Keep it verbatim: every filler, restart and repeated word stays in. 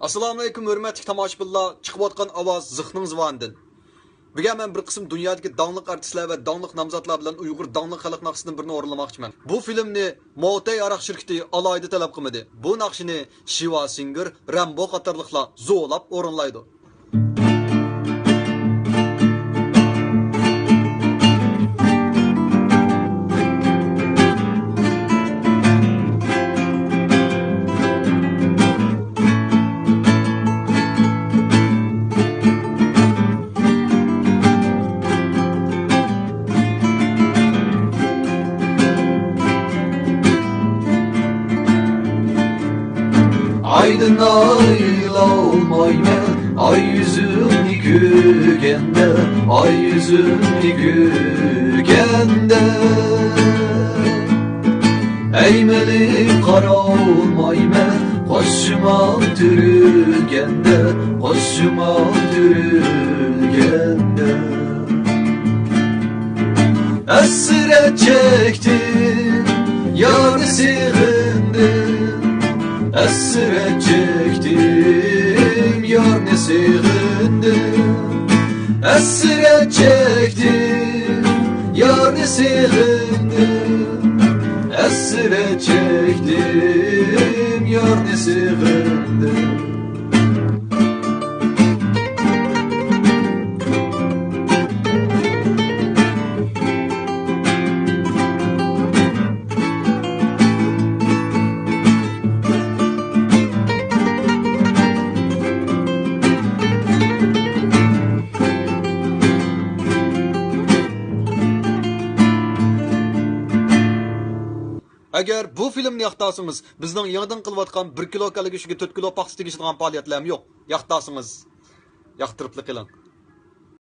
ئەسسالامۇئەلەيكۇم، ھۆرمەتلىك تاماشىبىنلار، چىقىۋاتقان ئاۋاز زىخنىڭ زۇۋانىدىن. بۈگۈن مەن بىر قىسىم دۇنيادىكى داڭلىق ئارتىسلار ۋە داڭلىق نامزاتلار بىلەن ئۇيغۇر داڭلىق خەلق ناخشىسىدىن بىرنى ئورۇنلىماقچىمەن. بۇ فىلىمنى موتەي ھاراق شىركىتى ئالاھىدە تەلەپ قىلمىدى. بۇ ناخشىنى شىۋا سىڭگىر، رەمبو قاتارلىقلار زورلاپ ئورۇنلايدۇ. ئايدىن ئايرىلالمايمەن، ئاي يۈزۈڭنى كۆرگەندە، ئاي يۈزۈڭنى كۆرگەندە. ئەيمىلىپ قارالمايمەن، قوشۇماڭ تۈرۈلگەندە، قوشۇماڭ تۈرۈلگەندە. ھەسرەت چەكتىم يارنى سېغىندىم، ھەسرەت چەكتىم يارنى سېغىندىم، ھەسرەت چەكتىم يارنى سېغىندىم، ھەسرەت چەكتىم يارنى سېغىندىم. ئەگەر بۇ فىلىمنى ياقتۇرسىڭىز، بىزنىڭ يېڭىدىن قىلىۋاتقان بىر كىلو كاللا گۆشىگە تۆت كىلو پاختا تېگىشىدىغان پائالىيەتلەرمۇ يوق. ياقتۇرسىڭىز، ياقتۇرۇپلا قېلىڭ.